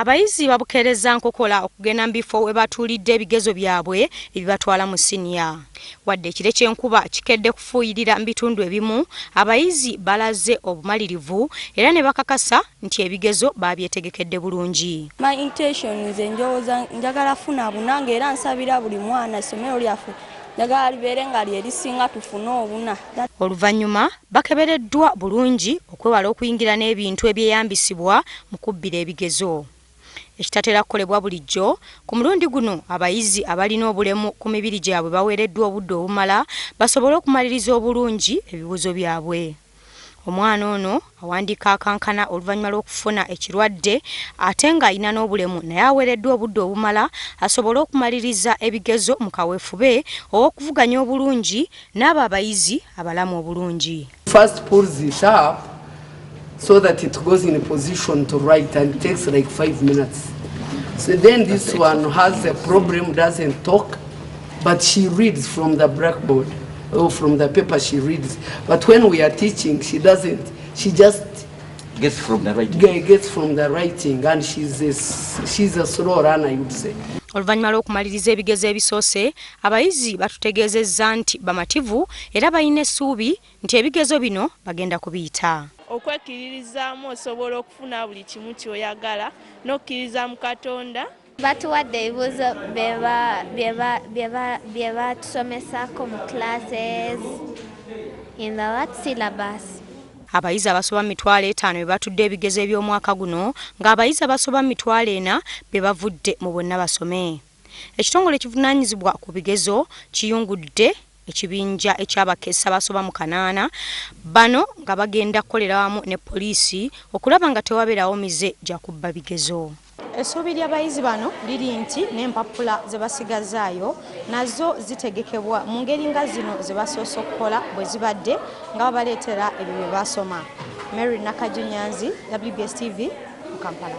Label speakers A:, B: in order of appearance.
A: Abayizi babukeereza nkokola okugenda mu bifo we batuulidde ebigezo byabwe ebibatwala mu siniya. Wadde ekire ky'enkuba kikedde kufuuyirira mu bitundu ebimu, abayizi balaze obumalirivu era ne bakakasa nti ebigezo babyetegekedde bulungi.
B: My intention, nze njowooza njagala funa buna, ng'era nsabira buli mwana essomero lyaffe njagala libeere nga lyerisinga tufune obuna.
A: Oluvannyuma bakebereddwa bulungi okwewala okuyingira n'ebintu ebyeyambisibwa mu kubbira ebigezo, ekitatera kukolebwa bulijjo. Ku mulundi guno abayizi abalina obulemu ku mibiri gyabwe baweereddwa obudde obumala basobole okumaliriza obulungi ebibuuzo byabwe. Omwana ono awandiika akankana oluvannyuma lw'okufuna ekirwadde ate ng'alina n'obulemu, naye aweereddwa obudde obumala asobole okumaliriza ebigezo mu kaweefube ow'okuvuganya obulungi n'abo abayizi abalamu obulungi.
C: First pulls it up so that it goes in a position to write, and it takes like 5 minutes. So then this one has a problem, doesn't talk, but she reads from the blackboard or from the paper she reads. But when we are teaching, she doesn't. She just
D: gets from the writing.
C: Gets from the writing, and she's a slow learner, I would say.
A: Oluvannyuma lw'okumaliriza ebigezo ebisoose, abayizi batutegeezezza nti bamativu era balina essuubi nti ebigezo bino bagenda kubiyita.
E: Okwekkiririzaamu osobola okufuna buli kimu ky'oyagala n'okkiriza mu Katonda.
F: Batuwadde ebibuuzo bye batusomesako mu classes in the what syllabus.
A: Abayizi abasoba mu 500,000 be batudde ebigezo eby'omwaka guno, ng'abayizi abasoba mu 40,000 be bavudde mu bonna basome. Ekitongole ekivunaanyizibwa ku bigezo kiyungudde ekibinja ekyabakesa basoba mu 800 bano nga bagenda kukolera wamu ne poliisi okulaba nga tewabeerawo mize gya kubba bigezo. Essuubi ly'abayizi bano liri nti n'empapula ze basigazaayo nazo zitegekebwa mu ngeri nga zino ze basoose okukola bwe zibadde nga babaleetera ebyo bye basoma. Mary Nakajunyanzi, WBS TV mu Kampala.